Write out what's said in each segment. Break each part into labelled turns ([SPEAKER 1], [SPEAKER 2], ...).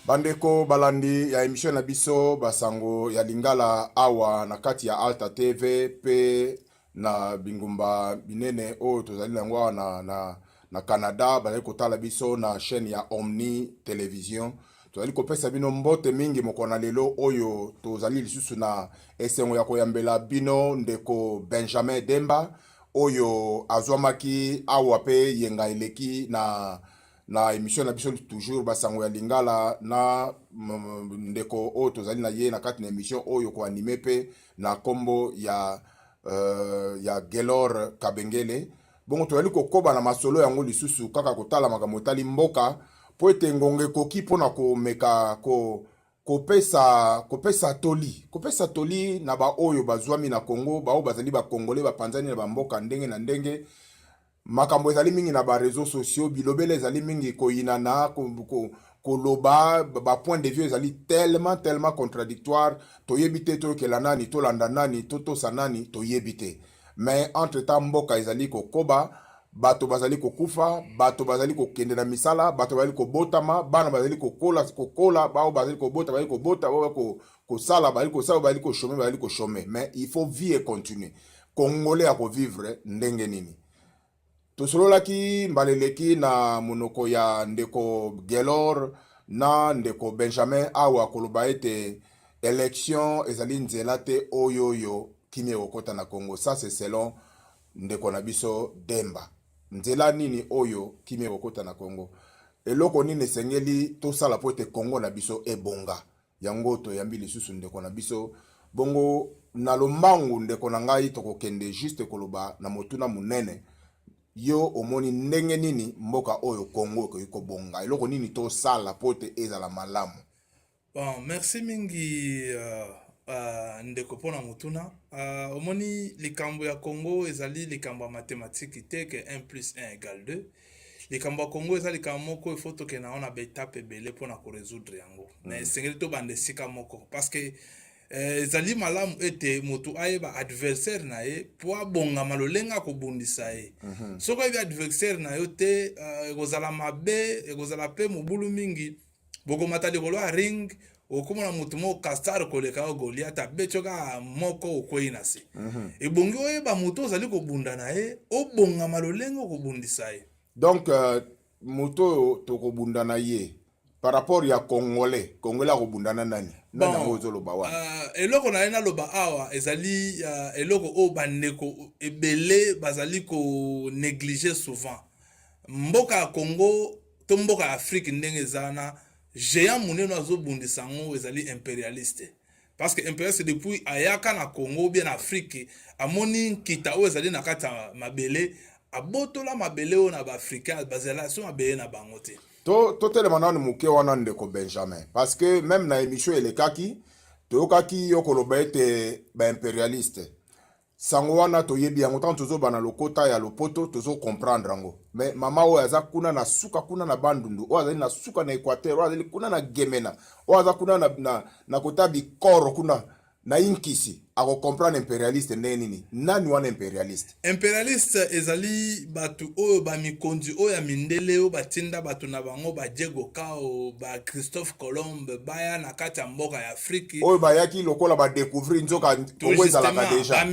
[SPEAKER 1] Bandeko balandi ya emission na biso basango ya Lingala awa na kati ya Alta TV pe na bingumba binene oyo tozali na yango awa na Canada, bazali kotala biso na chaîne ya Omni Television. Tozali kopesa bino mbote mingi mokolo na lelo oyo tozali lisusu na esengo ya koyambela bino ndeko Benjamin Demba oyo azwamaki awa pe yenga eleki na émission na biso toujours basango ya Lingala na ndeko oyo tozali na ye na kati na émission oyo koanime pe na kombo ya Gelor Kabengele. Bongo tozali kokoba na masolo yango lisusu kaka kotala makambo etali mboka po ete ngonga ekoki mpona komeka kopesa toli na baoyo bazwami na Congo, baoyo bazali bakongole bapanzani na bamboka ndenge na ndenge. Makambo ezali mingi na baréseaux sociaux, bilobela ezali mingi, koyinana, koloba, bapoint de vue ezali tellement tellement contradictoire. Toyebi te toyokela nani, tolanda nani, totosa nani, toyebi te. Mais entre temps mboka ezali kokoba, bato bazali kokufa, bato bazali kokende na misala, bato bazali kobotama, bana bazali kokola kokola, bao bazali kobota bazali kobota, bao kosala bazali kosala, bazali kochômer bazali kochômer. Mais il faut vie continue. Congolais ya kovivre ndenge nini? Tosololaki mbala eleki na monoko ya ndeko Gelor na ndeko Benjamin awa koloba ete élection ezali nzela te oyo oyo kimia ekokɔta na Congo. Ça, c'est selon ndeko na biso Demba. Nzela nini oyo kimia ekokɔta na Congo? Eloko nini esengeli tosala po ete Congo na biso ebonga? Yango toyambi lisusu ndeko na biso. Bongo na lombangu, ndeko na ngai, tokokende juste koloba na motuna monene: yo omoni ndenge nini mboka oyo Congo ekoki kobonga? Eloko nini tosala po ete ezala malamu?
[SPEAKER 2] Bon, merci mingi ndeko mpona motuna. Omoni, likambo ya Congo ezali likambo ya mathématique te ke 1 plus 1 égale 2. Likambo ya Congo eza likambo moko, il faut tokende yango na baétape ebele mpona korésoudre yango. Na esengeli tobanda esika moko parce que ezali malamu ete moto ayeba adversaire na ye mpo abongama lolenge akobundisa ye. Soki oyebi adversaire na yo te, ekozala mabe, ekozala mpe mobulu mingi. Bokomata likolo ya ring, okomona motu moko kastar koleka yo, Goliath, abeti yo kaka moko, okwei na se. Ebongi oyeba moto ozali kobunda na ye, obongama lolenge okobundisa ye.
[SPEAKER 1] Donc moto oyo tokobunda na ye, par rapport ya Congolais, Congolais akobunda na nani? Nani yango ozoloba wana?
[SPEAKER 2] Eloko na ye naloba awa ezali eloko oyo bandeko ebele bazali konégliger souvent. Mboka ya Congo to mboka ya Afrique ndenge eza wana, géant monene azobundisa yango ezali impérialiste, parce que impérialiste, depuis ayaka na Congo ou bien na Afrique, amoni nkita oyo ezali na kati ya mabele, abotola mabele oyo na baafricain, bazala so mabele na bango te.
[SPEAKER 1] Totelema nanu moke wana, ndeko Benjamin, parce que même na émission elekaki, toyokaki yo koloba ete baimpérialiste, sango wana toyebi yango. Ntango tozoba na lokota ya lopoto, tozocomprendre yango. Mais mama oyo aza kuna na suka kuna na Bandundu, oyo azali na suka na Équateur, oyo azali kuna na Gemena, oyo aza kuna na kota Bikoro kuna na Inkisi, akocomprendre impérialiste ndenge nini? Nani wana impérialiste?
[SPEAKER 2] Impérialiste ezali bato oyo bamikonzi oyo ya mindele oyo batinda bato na bango, baDiego Cao, baChristophe Colomb, baya na kati ya mboka ya Afrique.
[SPEAKER 1] Oyo bayaki lokola badécouvrir, nzoka Kongo ezalaka déjà.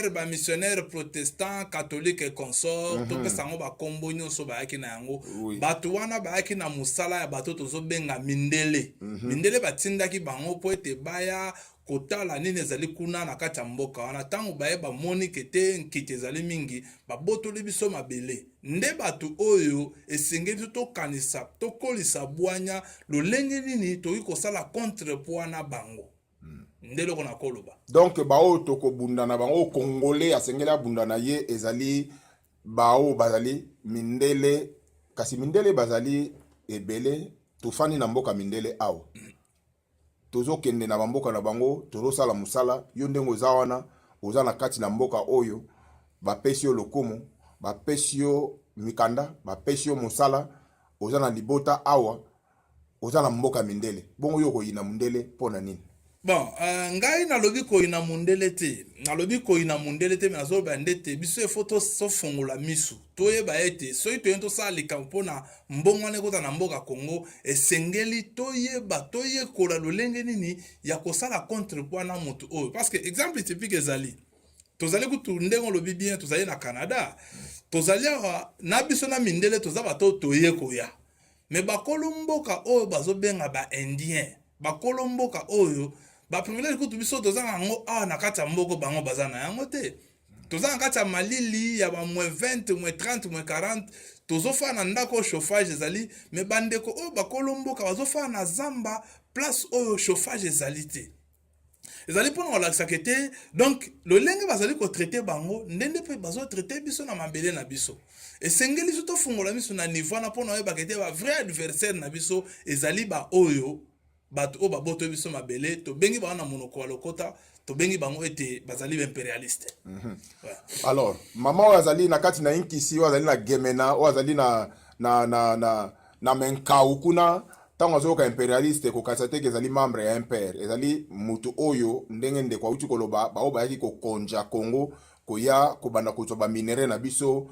[SPEAKER 2] Bamissionnaire protestant, catholique et consort, topesa yango bakombo nyonso bayaki na yango. Bato wana bayaki na mosala ya bato tozobenga mindele. Mindele batindaki bango mpo ete baya kotala nini ezali kuna na kati ya mboka wana. Ntango baye, bamoni ke te nkita ezali mingi, babotoli biso mabele. Nde bato oyo esengeli biso tokanisa, tokolisa bwanya lolenge nini tokoki kosala contrepoids na bango. Nde eloko na koloba.
[SPEAKER 1] Donc baoyo tokobunda na bango, Congolais asengeli abunda na ye, ezali baoyo bazali mindele. Kasi mindele bazali ebele. Tofandi na mboka mindele awa, tozokende na bamboka na bango, tozosala mosala. Yo ndenge oza wana, oza na kati na mboka oyo bapesi yo lokumu, bapesi yo mikanda, bapesi yo mosala, oza na libota awa, oza na mboka mindele. Bongo yo koyina mondele mpo na nini?
[SPEAKER 2] Bon, ngai nalobi koyina mundele te, nalobi koyina mundele te, me nazoloba nde te biso efo tofongola misu, toyeba ete soki toyei tosala likambo mpona mbongwana ekota na mboka Congo, esengeli toyeba, toyekola lolenge nini ya kosala contrepoids na motu oyo. Parce que exemple typique ezali, tozali kutu ndenge olobi bien, tozali na Canada, tozali awa na biso na mindele, toza bato toye koya. Me bakolo mboka oyo bazobenga baindien, bakolo mboka oyo baprivilège kutu biso toza na yango awa na kati ya mboka, bango baza na yango te. Toza na kati ya malili ya ba moins 20, moins 30, moins 40, tozofana na ndako oyo chauffage ezali. Me bandeko oyo bakolo mboka bazofana na zamba, place oyo chauffage ezali te. Ezali mpona kolakisaka te. Donc lolenge bazali kotraiter bango, ndenge mpe bazotraiter biso na mabele na biso, esengeli so tofungola miso na niveau wana mpona oyebaka ete bavrai adversaire na biso ezali baoyo bato oyo babotoyi biso mabele. Tobengi bango na monoko ya lokota, tobengi bango ete bazali baimpérialiste. Ouais.
[SPEAKER 1] Alors mama oyo azali na kati na Inkisi, oyo azali na Gemena, oyo azali na Menkau kuna, ntango azoyoka impérialiste, ekokanisa te ke ezali membre ya MPR. Ezali motu oyo, ndenge ndeko auti koloba, baoyo bayaki kokonja Congo, koya kobanda kozwa baminerais na biso,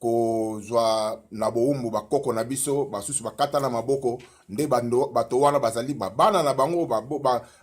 [SPEAKER 1] kozwa na bowumbu bakoko na biso, basusu bakata na maboko. Nde bato wana bazali babana na bango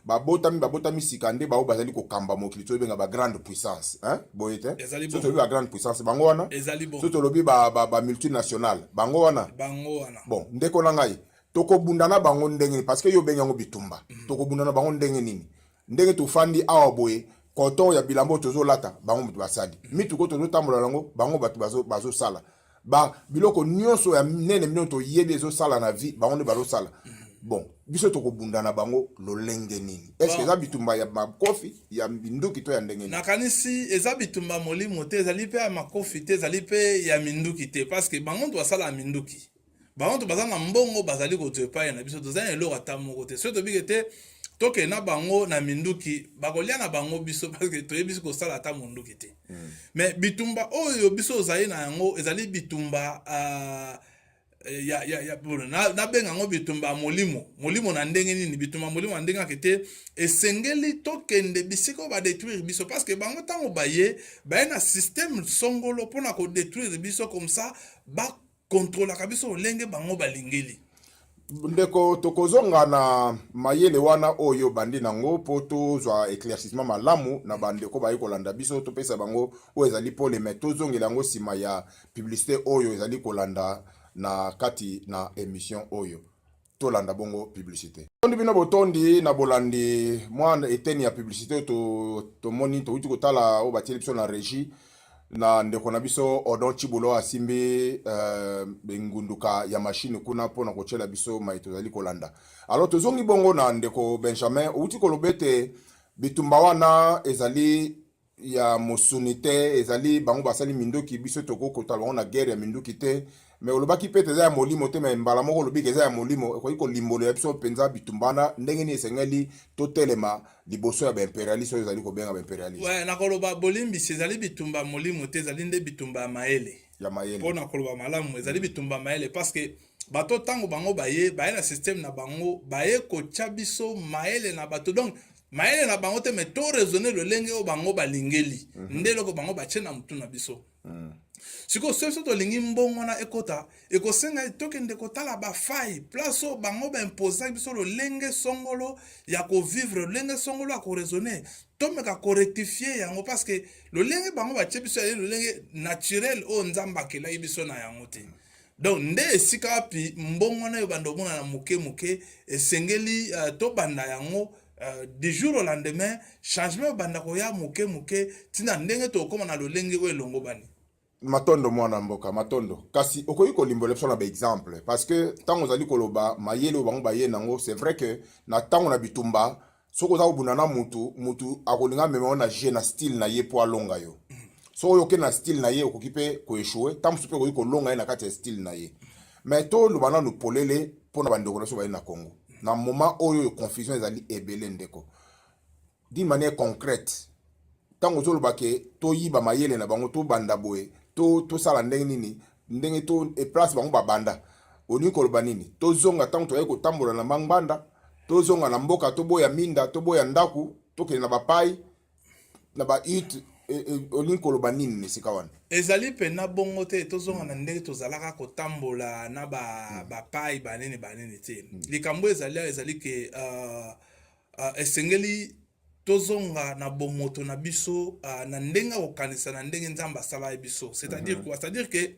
[SPEAKER 1] babotami sika, nde bao bazali kokamba mokili, toyebenga bagrande puissance, hein? Boye te?
[SPEAKER 2] Ezali
[SPEAKER 1] So
[SPEAKER 2] bongo.
[SPEAKER 1] tolobi bagrande puissance, bango wana.
[SPEAKER 2] Ezali bon.
[SPEAKER 1] So tolobi ba multinationale, bango wana.
[SPEAKER 2] Bango wana.
[SPEAKER 1] Bon, ndeko na ngai, tokobunda na bango ndenge nini? Parce que yo obengi yango bitumba. Tokobunda na bango ndenge nini? Ndenge tofandi awa boye, coton ya bilamba oyo tozolata, bango moto basali. Mituka oyo tozotambola yango, bango bato bazosala. Ba biloko nyonso ya nene bino toyebi ezosala na vie, bango nde bazosala. Bon, biso tokobunda na bango lolenge nini? Est ce que
[SPEAKER 2] Bon.
[SPEAKER 1] eza bitumba ya makofi, ya minduki to ya ndenge nini?
[SPEAKER 2] Nakanisi eza bitumba molimo te, ezali mpe ya makofi te, ezali mpe ya minduki te, parce que bango to basala ya minduki, bango to baza na mbongo, bazali kozwa epai na biso. Toza na eloko ata moko te. Soki tobike te tokende na bango na minduki, bakolia na bango biso, parce que toyebi kosala ata monduki te. Mais bitumba oyo biso ozali na yango ezali bitumba ya bon, nabenga yango bitumba ya molimo. Molimo na ndenge nini? Bitumba ya molimo na ndenge ake te esengeli tokende bisika oyo badétruire biso, parce que bango ntango baye na système songolo mpona kodétruire biso, comme ça bakontrolaka biso lolenge bango balingeli.
[SPEAKER 1] Ndeko, tokozonga na mayele wana oyo bandi nango mpo tozwa éclaircissement malamu na bandeko bayi kolanda biso, topesa bango oyo ezali pole. Me tozongela yango nsima ya publicité oyo ezali kolanda na kati na émission oyo. Tolanda bongo publicité. Tondi bino botondi na bolandi mwa eteni ya publicité oyo. Tomoni touti kotala oyo batieli biso na régie na ndeko na biso Odon Chibulo, asimbi bengunduka ya machine kuna mpona kotiela biso mai tozali kolanda. Alors tozongi bongo na ndeko Benjamin. Outi koloba ete bitumba wana ezali ya mosuni te, ezali bango basali minduki, biso tokokota bango na guerre ya minduki te. Me olobaki mpe ete eza ya molimo te, me mbala moko olobiki eza ya molimo. Ekoki kolimbolela biso mpenza bitumba wana ndenge nini esengeli totelema liboso ya baimpérialiste oyo ezali kobenga baimpérialiste?
[SPEAKER 2] Ouais, nakoloba bolimbisi, ezali bitumba ya molimo te, ezali nde bitumba ya mayele.
[SPEAKER 1] Ya mayele.
[SPEAKER 2] Mpona koloba malamu, ezali bitumba ya mayele, parce que bato ntango bango baye na système na bango, baye kotya biso mayele na bato, donc mayele na bango te, mais to raisonner lolenge oyo bango balingeli. Nde eloko bango batie na motu na biso. Sikoyo soki biso tolingi mbongo wana ekota, ekosenga tokende kotala bafaille, place oyo bango baimposaki biso lolenge songolo ya kovivre, lolenge songolo ya koraisonner, tomeka korectifier yango, parce que lolenge bango batie biso ezali lolenge naturel oyo Nzambe akelaki biso na yango te. Donc nde esika wapi mbongo wana oyo banda omonana moke moke, esengeli tobanda yango du jour au lendemain, changement ebanda koya moke moke ntina ndenge tokóma na lolenge oyo elongobani.
[SPEAKER 1] Matondo, mwana mboka, matondo. Kasi okoki kolimbola biso na baexemple? Parce que ntango ozali koloba mayele oyo bango baye nango, c'est vrai que na ntango na bitumba, soki oza kobunda na mutu, mutu akolinga amema yo na jeu, na style na ye mpo alonga yo. Soki oyo oke na style na ye, okoki mpe koéchouer. Ntango mosusu mpe okoki kolonga ye na kati ya style na ye. Mais toloba nanu polele mpo na bandeko na biso baye na Congo na moment oyo confusion ezali ebele. Ndeko, d'une manière concrète, ntango ozoloba ke toyiba mayele na bango, tobanda boye, tosala ndenge nini, ndenge to eplace bango babanda, olingi koloba nini? Tozonga ntango toyaki kotambola na mangbanda? Tozonga na mboka, toboya minda, toboya ndako, tokende na bapai na bahutte. Olingi koloba nini na esika wana?
[SPEAKER 2] Ezali mpena bongo te. Tozonga na ndenge tozalaka kotambola na bapai, banini banini te. Likambo ezali awa ezali ke esengeli tozonga na bomoto na biso, na ndenge ya kokanisa, na ndenge Nzambe asala ye biso. C'est-à-dire quoi? C'est-à-dire que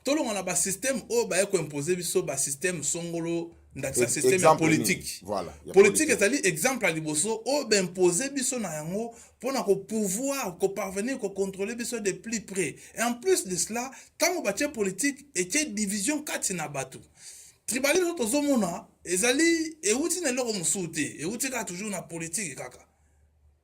[SPEAKER 2] tolonga na basystème oyo baye koimpose biso, basystème songolo, ndakisa système ya politique.
[SPEAKER 1] Voilà,
[SPEAKER 2] politique ezali exemple ya liboso oyo baimpose biso na yango mpona kopouvoir koparvenir kocontrôler biso de plus près. Et en plus de cela, ntango batie politique, etie division kati na bato. Tribalisme oyo tozomona ezali euti na eloko mosusu te, euti kaka toujours na politique kaka.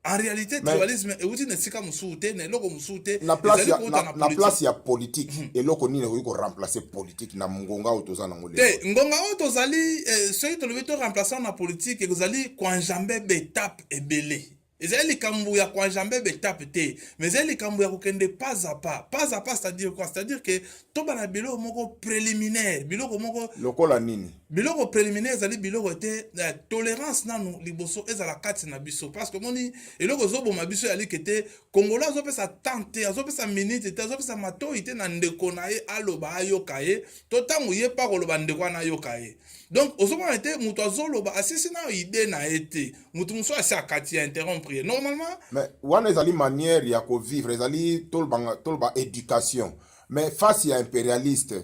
[SPEAKER 2] En réalité, tribalisme euti na esika mosusu te, na eloko mosusu te.
[SPEAKER 1] Na place ya, na place ya politique, eloko nini ekoki koremplace politique na ngonga oyo toza nango?
[SPEAKER 2] Te, ngonga oyo tozali, soki tolobi toremplace na politique, ekozali koenjamber baétape ebele. Ezali likambo ya koenjamber baétape te, mais ezali likambo ya kokende pas à pas, pas à pas. C'est-à-dire quoi? C'est-à-dire que tobana biloko moko préliminaire, biloko moko.
[SPEAKER 1] Lokola nini?
[SPEAKER 2] Biloko préliminaire ezali biloko te, tolérance nanu liboso ezala kati na biso, parce que omoni, eloko ezoboma biso ezali ke te Congolais azopesa temps te, azopesa minute te, azopesa matoi te na ndeko na ye aloba, ayoka ye, to ntango ye mpa koloba, ndeko wana ayoka ye. Donc ozomona te, moto azoloba, asisi na idée na ye te, moto mosusu asi akati ya interrompre ye normalement.
[SPEAKER 1] Mais wana ezali manière ya kovivre, ezali toloba éducation. Mais face ya impérialiste,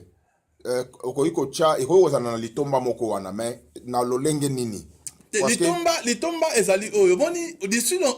[SPEAKER 1] okoki kotya, ekoki kozala na litomba moko wana, mais na lolenge nini?
[SPEAKER 2] Litomba ezali oyo omoni: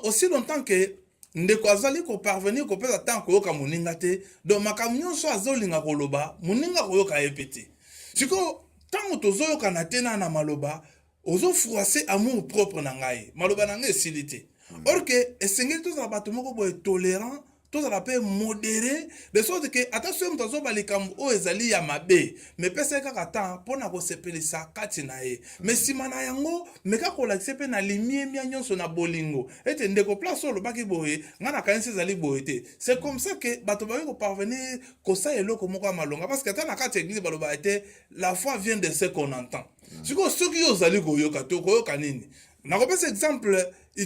[SPEAKER 2] aussi longtemps que ndeko azali koparvenir kopesa ntango koyoka moninga te, donc makambo nyonso azolinga koloba, moninga koyoka ye mpe te. Sikoyo ntango tozoyokana te na maloba, ozofroisser amour propre na ngai, maloba na ngai esili te. Or ke esengeli tozala bato moko boye tolérant, tozala mpe modéré, de sorte ke ata soki moto azoba likambo oyo ezali ya mabe, me pesa ye kaka temps mpona kosepelisa kati na ye. Me nsima na yango, meka kolakisa mpe na limiemia nyonso, na bolingo, ete ndeko, place oyo olobaki boye, ngai nakanisi ezali boye te. C'est comme ça ke bato bakoki koparvenir kosala eloko moko ya malonga, parce que ata na kati ya église balobaka ete la foi vient de ce qu'on entend. Sikoyo soki yo ozali koyoka te, okoyoka nini? Nakopesa exemple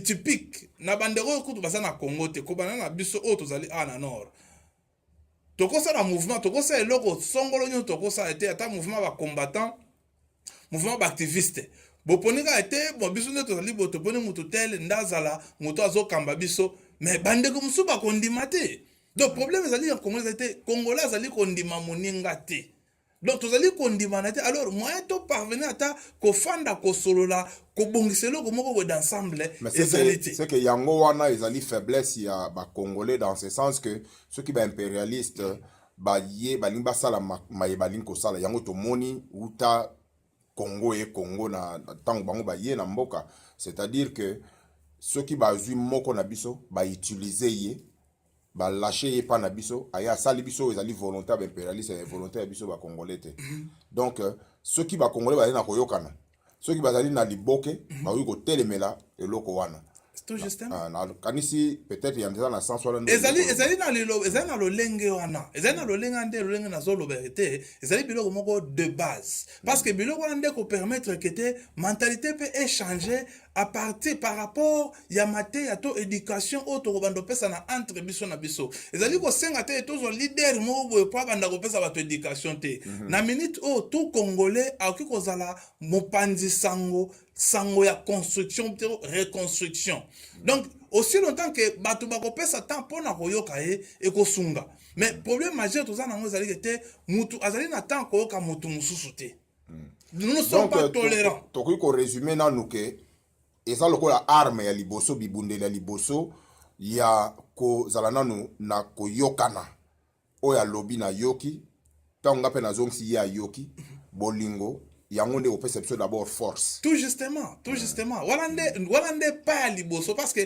[SPEAKER 2] typique na bandeko oyo kutu baza na Congo te. Kobanda na biso oyo tozali awa na nord, tokosala mouvement, tokosala eloko songolo nyonso, tokosala te ata mouvement bacombattant, mouvement baactiviste. Boponi kaka te, bon, biso nde tozali boye, toponi motu tel nde azala moto azokamba biso, mais bandeko mosusu bakondima te. Donc problème ezali ya Congolais ezali te, Congolais azali kondima moninga te. Donc tozali kondimana te. Alors moyen to parvenir ata kofanda, kosolola, kobongisa eloko moko boye d'ensemble ezali te.
[SPEAKER 1] C'est que yango wana ezali faiblesse ya bacongolais, dans ce sens que soki baimpérialiste baye, balingi basala maye balingi kosala yango, tomoni uta Congo e Congo na ntango bango baye na mboka, c'est-à-dire que soki bazwi moko na biso, bautilize ye, balâcher ye mpa na biso, aye asali biso oyo ezali volonté ya baimpérialiste, ya volonté ya biso bacongolais te. Donc soki bacongolais bazali na koyokana, soki bazali na liboke, bakoki kotelemela eloko wana. Nakanisi peut-être ya eza na sens wana.
[SPEAKER 2] Ezali na lolenge wana, ezali na lolenge nde lolenge nazoloba te. Ezali biloko moko de base, parce que biloko wana nde kopermettre ke te mentalité mpe échanger à partir par rapport ya mateya to éducation oyo tokobanda kopesa na entre biso na biso. Ezali kosenga te tozwa leader moko boye po abanda kopesa bato éducation te. Na minute oyo, tout Congolais akoki kozala mopanzi sango, sango ya construction to reconstruction. Donc aussi longtemps que bato bakopesa temps mpona koyoka ye, ekosunga. Mais problème majeur toza nango ezali ke te mutu azali na temps koyoka motu mosusu te. Nous ne sommes pas tolérants.
[SPEAKER 1] Tokoki korésumer nanu ke eza lokola arme ya liboso, bibundeli ya liboso ya kozala nanu na koyokana. Oyo alobi, nayoki, ntango nga mpe nazongisi, ye ayoki. Bolingo yango nde kopesa biso d'abord force.
[SPEAKER 2] Tout justement, tout justement, wana nde pas ya liboso, parce que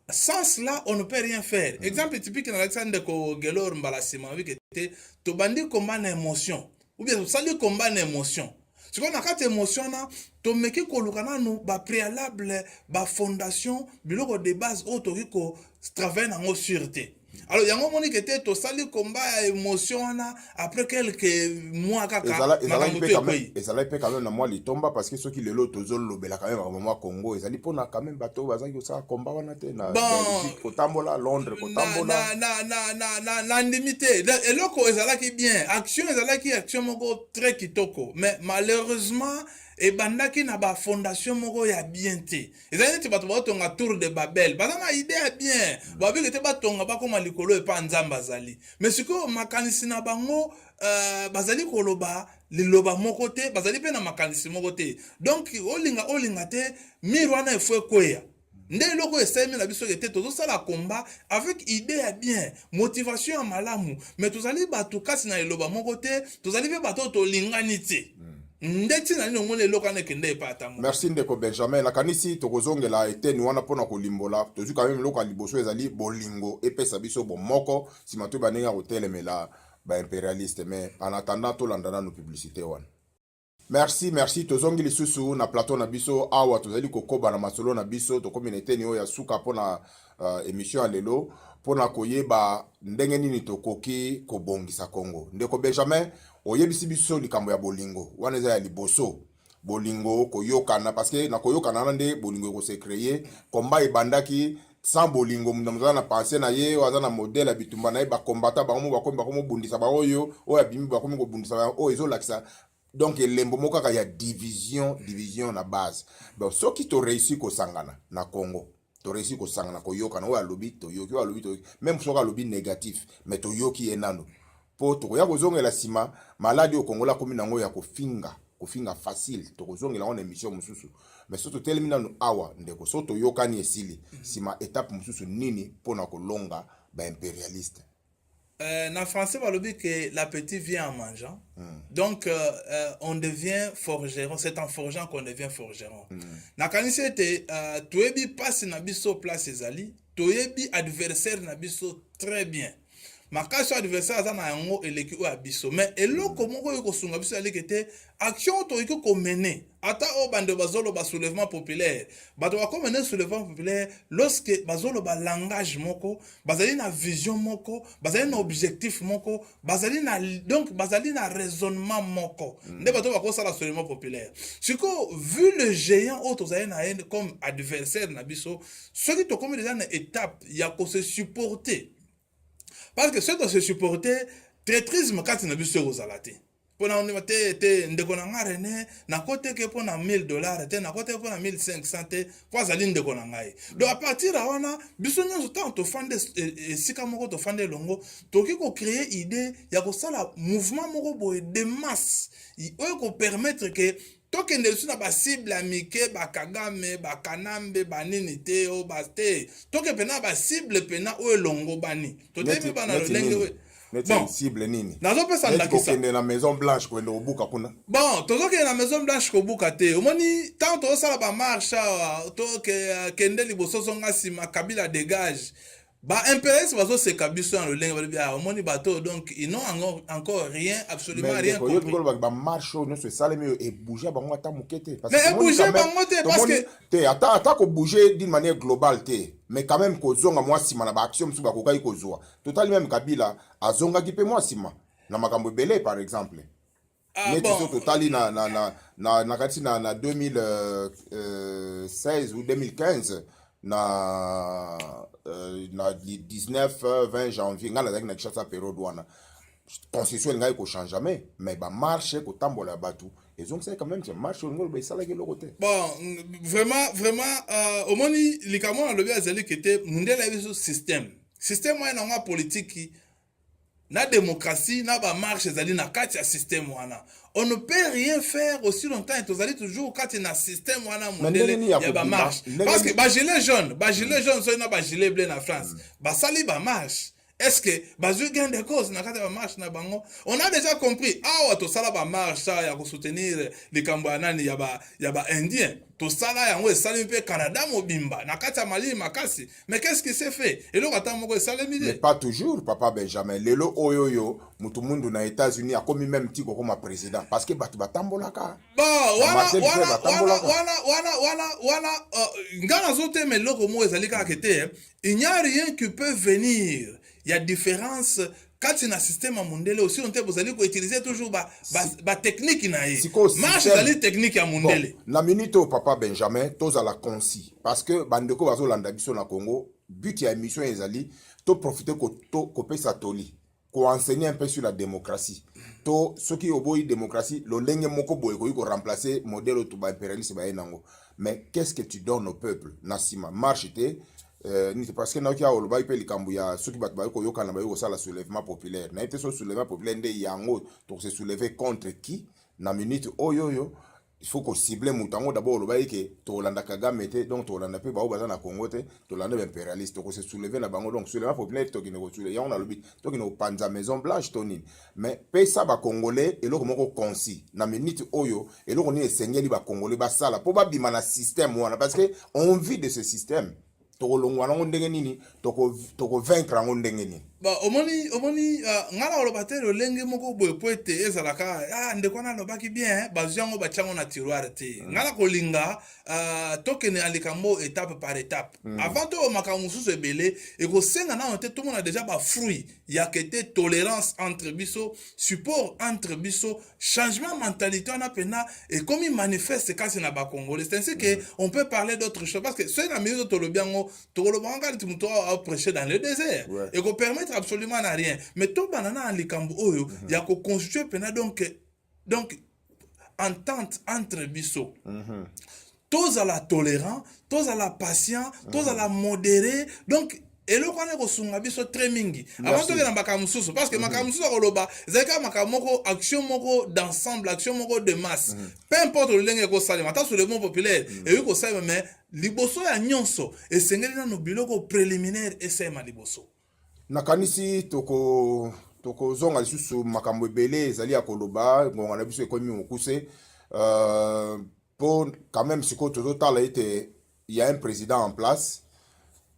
[SPEAKER 2] sans cela on ne peut rien faire. Exemple typique nalakisa ndeko Gelor mbala nsima nabike te, tobandi combat na émotion ou bien tosali combat na émotion. Sikoyo na kati ya émotion wana, tomeki koluka nanu bapréalable, bafondation, biloko de base oyo tokoki kotravaille nango sur te. Alors yango omoni ke te, tosali combat ya émotion wana, après quelques mois kaka
[SPEAKER 1] ezalaki
[SPEAKER 2] makambo
[SPEAKER 1] mpe
[SPEAKER 2] to
[SPEAKER 1] quand même
[SPEAKER 2] ekwei.
[SPEAKER 1] Ezalaki mpe quand même na mwa litomba, parce que soki lelo tozolobela quand même makambo mwa Congo, ezali mpona quand même bato oyo bazalaki kosala combat wana te na
[SPEAKER 2] Bon.
[SPEAKER 1] Belgique kotambola, Londres kotambola.
[SPEAKER 2] Na nandimi te. Eloko ezalaki bien, action ezalaki action moko très kitoko, mais malheureusement ebandaki na bafondation moko ya bien te. Ezali neti bato baotonga tour de Babel, baza na idée ya bien, babiki te batonga bakóma likolo epa Nzambe azali, mais sikoyo makanisi na bango, bazali koloba liloba moko te, bazali mpe na makanisi moko te. Donc olinga olinga te, mur wana efo ekweya. Nde eloko esalemi na biso ete tozosala combat avec idée ya bien, motivation ya malamu, mais tozali bato kasi na liloba moko te, tozali mpe bato oyo tolingani te. Nde ntina nini omoni eloko wana ekende epai ata moko.
[SPEAKER 1] Merci, ndeko Benjamin. Nakanisi tokozongela eteni wana mpona kolimbola. Tozwi quand même eloko ya liboso ezali bolingo epesa biso bomoko, nsima toyeba ndenge ya kotelemela baimpérialiste. Mais en attendant, tolanda nanu publicité wana. Merci, merci. Tozongi lisusu na plateau na biso awa, tozali kokoba na masolo na biso. Tokomi na eteni oyo ya suka mpona émission ya lelo, mpona koyeba ndenge nini tokoki kobongisa Congo. Ndeko Benjamin, oyebisi biso likambo ya bolingo wana eza ya liboso, bolingo, koyokana, parce que na koyokana wana nde bolingo ekose créer. Combat ebandaki sans bolingo, moto aza na pensée na ye, oyo aza na modèle ya bitumba na ye, bakombata bango mo bakomi bakomobundisa baoyo, oyo abimi bakomi kobundisa bango. Oyo ezolakisa donc elembo moko kaka ya division, division na base. Bon, soki toréussi kosangana na Congo, toréussi kosangana, koyokana, oyo alobi toyoki, oyo alobi toyoki, même soki alobi négatif, mais toyoki ye nano, mpo tokoya kozongela nsima. Maladi oyo Kongola akomi nango ya kofinga, kofinga facile, tokozongela yango na émission mosusu. Mais so totelemi nanu awa, ndeko, so toyokani esili, nsima étape mosusu nini mpona kolonga baimpérialiste?
[SPEAKER 2] Na français balobi que l'appétit vient en mangeant. Donc on devient forgeron, c'est en forgeant qu'on devient forgeron. Nakanisi ete toyebi mpasi na biso place ezali, toyebi adversaire na biso très bien. Makasi oyo adversaire aza na yango eleki oyo ya biso, mais eloko moko oyo kosunga biso eleki te, action oyo tokoki komene, ata oyo bandeko bazoloba soulèvement populaire, bato bakomene soulèvement populaire lorsque bazoloba langage moko, bazali na vision moko, bazali na objectif moko, bazali na, donc bazali na raisonnement moko. Nde bato bakosala soulèvement populaire. Sikoyo, vu le géant oyo tozali na ye comme adversaire na biso, soki tokomi déjà na étape ya kose supporter, parce que soki tose supporter, traîtrisme kati na biso ekozala te. Mpona ondima te te, ndeko na nga René, nakoteke mpo na 1000 $ te, nakoteke mpo na 1500 te, mpo azali ndeko na ngai. Donc à partir ya wana, biso nyonso ntango tofande esika moko, tofande elongo, tokoki kocréer idée ya kosala mouvement moko boye de masse oyo kopermettre ke tokende lisusu na bacible ya mike, bakagame, bakanambe, banini te, oyo te, toke mpena bacible mpena oyo elongo bani totelemi bana lolenge oyo.
[SPEAKER 1] Bon, cible nini?
[SPEAKER 2] Nazopesa ndakisa.
[SPEAKER 1] Kokende na Maison Blanche, kokende kobuka kuna?
[SPEAKER 2] Bon, tozokende na Maison Blanche kobuka te. Omoni, ntango tozosala bamarche awa, tokende liboso, zonga nsima, Kabila dégage, baimpérialiste bazoseka biso na lolenge balobi: "Ah, omoni bato, donc ils n'ont encore rien, absolument rien
[SPEAKER 1] compris." Olobaki bamarche oyo nyonso esalemi oyo ebouge bango ata moke te.
[SPEAKER 2] Mais ebouge bango te parce que
[SPEAKER 1] te, ata kobouge d'une manière globale te, mais quand même kozonga mwa nsima na baaction mosusu bakokaki kozwa. Totali même Kabila azongaki mpe mwa nsima na makambo ebele, par exemple.
[SPEAKER 2] Ah,
[SPEAKER 1] neti
[SPEAKER 2] bon.
[SPEAKER 1] So totali na kati na 2016 ou 2015, na 19 20 janvier, ngai nazalaki na Kinshasa période wana, constitution elingaki kochange, mais bamarche, kotambola ya bato ezongisaki quand même. Marche olingi oloba esalaki eloko te?
[SPEAKER 2] Bon, vraiment, vraiment, omoni likambo nalobi azali ke te, mundele ayebi biso système wana yango ya politiki na démocratie na bamarche ezali na kati ya système wana. On ne peut rien faire aussi longtemps tozali toujours kati na système wana mondele ya bamarche, parce que bagilet jaune, bagilet jaune soki na bagilet bleu na France, basali bamarche, est-ce que bazwi gain de cause na kati ya bamarche na bango? On a déjà compris. Awa tosala bamarche ya kosoutenir likambo ya nani, ya baindien, tosala yango, esalemi mpe Canada mobimba na kati ya malili makasi, mais qu'est-ce qui s'est fait? Eloko ata moko esalemi
[SPEAKER 1] te. Mais pas toujours, papa Benjamin. Lelo oyo oyo mutu mundu na États-Unis akomi même ti kokoma président parce que bato batambolaka.
[SPEAKER 2] Bon, wana wana wana wana wana wana wana, nga nazotema eloko moko ezali kaka te, il n'y a rien qui peut venir. ya différence kati na système ya mondele. Aussi te bozali koutiliser toujours batechnique ba na ye. Marche ezali technique ya mondele.
[SPEAKER 1] Bon, na minute oyo, papa Benjamin, tozala concis parce que bandeko bazolanda biso na Congo. But ya émission ezali toprofite kopesa toli, koenseigner un peu sur la démocratie. To soki oboyi démocratie, lolenge moko boye ekoki koremplacer modèle oyo to baimpérialiste baye nango. Mais qu'est-ce que tu donnes au peuple na nsima? Marche te, nini? Parce que nayoki awa olobaki mpe likambo ya soki bato bayi koyokana, bayi kosala soulèvement populaire. Nayebi te so soulèvement populaire nde yango tokose soulever contre qui. Na minute oyo il faut kocible moto yango d'abord. Olobaki ke tokolanda Kagame te, donc tokolanda mpe bao baza na Congo te, tolanda baimpérialiste, tokose soulever na bango. Donc soulèvement populaire, tokende kosoulever yango, nalobi tokende kopanza Maison Blanche to nini? Mais pesa bacongolais eloko moko concis na minute oyo. Eloko nini esengeli bacongolais basala mpo babima na système wana? Parce que on vit de ce système. Tokolongwa nango ndenge nini? Tokovaincre yango ndenge nini?
[SPEAKER 2] Bon, omoni, ngai na koloba te lolenge moko boye po ete ezalaka ndeko wana alobaki bien, bazwi yango, batia yango na tiroir te. Ngai na kolinga tokende na likambo étape par étape. Avant toyo makambo mosusu ebele ekosenga nano te tomona déjà bafruit ya kete tolérance entre biso, support entre biso, changement mentalité wana mpena ekomi manifeste kasi na bacongolais. C'est ainsi que on peut parler d'autre chose, parce que soki na minute tolobi yango, tokoloba ngo kaka neti moto aprêcher dans le désert. Ekopermettre absolument na rien. Mais tobanda na likambo oyo ya koconstitue mpena donc entente entre biso. Tozala tolérant, tozala patient, tozala modéré. Donc eloko wana ekosunga biso très mingi avant tokenda makambo mosusu, parce que makambo mosusu akoloba ezali kaka makambo moko, action moko d'ensemble, action moko de masse. Peu importe lolenge ekosalema, ata soulèvement populaire ekoki kosalema, mais liboso ya nyonso esengeli nano biloko préliminaire esalema liboso.
[SPEAKER 1] Nakanisi tokozonga lisusu. Makambo ebele ezali ya koloba, ngonga na biso ekomi mokuse. Mpo quand même sikoyo tozotala ete ya un président en place,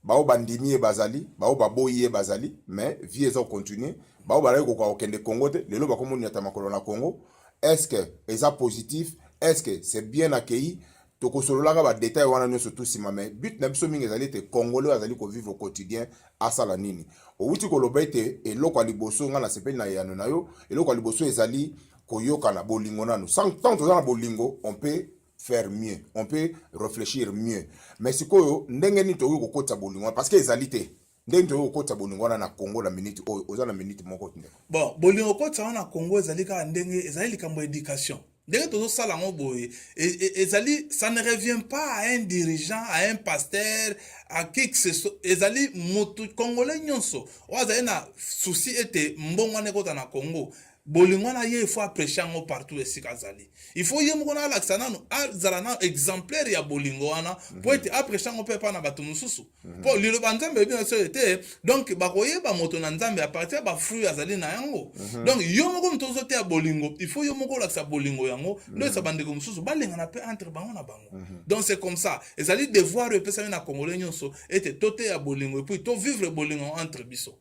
[SPEAKER 1] bao bandimi ye bazali, bao baboyi ye bazali, mais vie eza kocontinue. Bao bazali kokoka kokende Congo te, lelo bakomoniata makolo na Congo. Est ce que eza positif? Est ce que c'est bien accueilli? Tokosololaka badetail wana nyonso tu nsima. Mais but na biso mingi ezali ete congolais oyo azali kovivre au quotidien asala nini? Owuti koloba ete eloko ya liboso, ngai nasepeli na eyano na yo, eloko ya liboso ezali koyokana, bolingo nanu. Tant toza na bolingo, on peut faire mieux, on peut réfléchir mieux. Mais sikoyo ndenge nini tokoki kokotisa bolingo wana? Parce que ezali te. Ndenge nini tokoki kokotisa bolingo wana na Congo na minute oyo? Oza na minute moko, ndeko.
[SPEAKER 2] Bon, bolingo kokotisa wana na Congo ezali kaka ndenge ezali likambo ya éducation. Ndenge tozosala yango boye, ezali, ça ne revient pas à un dirigeant, à un pasteur, à qui que ce soit. Ezali motu congolais nyonso oyo azali na souci ete mbongo wana ekota na Congo, bolingo wana, ye il faut aprêche yango partout esika azali. Il faut ye moko na alakisa nanu, azala na exemplaire ya bolingo wana mpo ete aprêche yango mpe epa na bato mosusu. Mpo liloba Nzambe eyebi na biso ete donc bakoyeba moto na Nzambe à partir ya bafruit azali na yango. Donc yo moko moto ozoteya bolingo, il faut yo moko olakisa bolingo yango, ndoyesa bandeko mosusu balingana mpe entre bango na bango. Donc c'est comme ça, ezali devoir oyo epesami na congolais nyonso ete toteya bolingo et puis tovivre bolingo entre biso.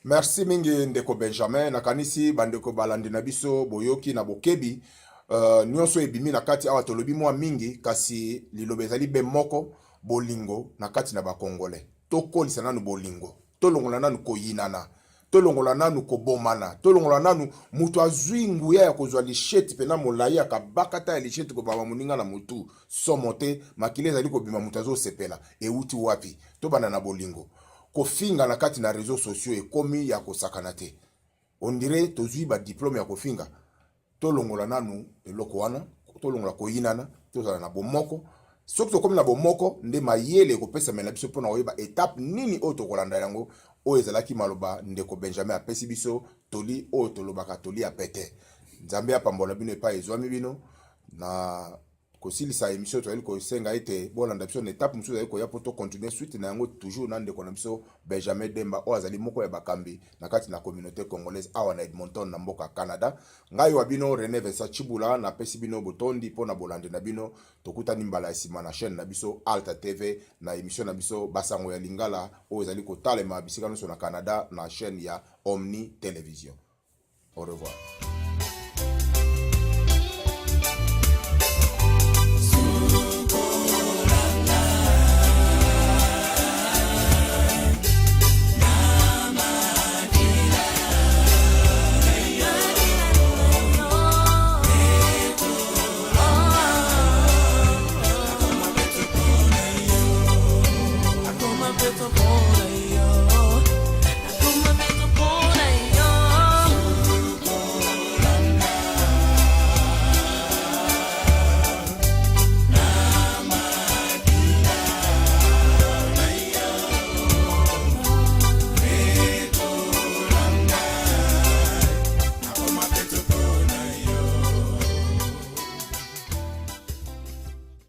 [SPEAKER 1] Merci mingi, ndeko Benjamin. Nakanisi bandeko balandi na biso boyoki na bokebi nyonso ebimi na kati awa. Tolobi mwa mingi, kasi liloba ezali be moko: bolingo na kati na bakongolais. Tokolisa nanu bolingo, tolongola nanu koyinana, tolongola nanu kobomana, tolongola nanu moto azwi nguya ya kozwa lisheti mpena molai, akabaka ta ya lisheti kobama moninga na motu, somo te, makili ezali kobima, moto azosepela. Ewuti wapi? Tobanda na bolingo. Kofinga na kati na réseaux sociaux ekomi ya kosakana te, on dirait tozwi badiplôme ya kofinga. Tolongola nanu eloko wana, tolongola koyinana, tozala na bomoko. Soki tokomi na bomoko, nde mayele ekopesamela biso mpona koyeba étape nini oyo tokolanda yango. Oyo ezalaki maloba ndeko Benjamin apesi biso, toli oyo tolobaka, toli ya pete. Nzambe apambola bino epai ezwami bino. Na kosilisa émission, tozali kosenga ete bolanda biso na étape mosusu ezali koya mpo tocontinue suite na yango, toujours na ndeko na biso Benjamin Demba, oyo azali moko ya bakambi na kati na communauté congolaise awa na Edmonton, na mboka Canada. Ngai wa bino René Vincent Chibula, napesi bino botondi mpo na bolandi na bino. Tokutani mbala ya nsima na chaîne na biso Alta TV, na émission na biso Basango ya Lingala, oyo ezali kotalema bisika nyonso na Canada na chaîne ya Omni Télévision. Au revoir.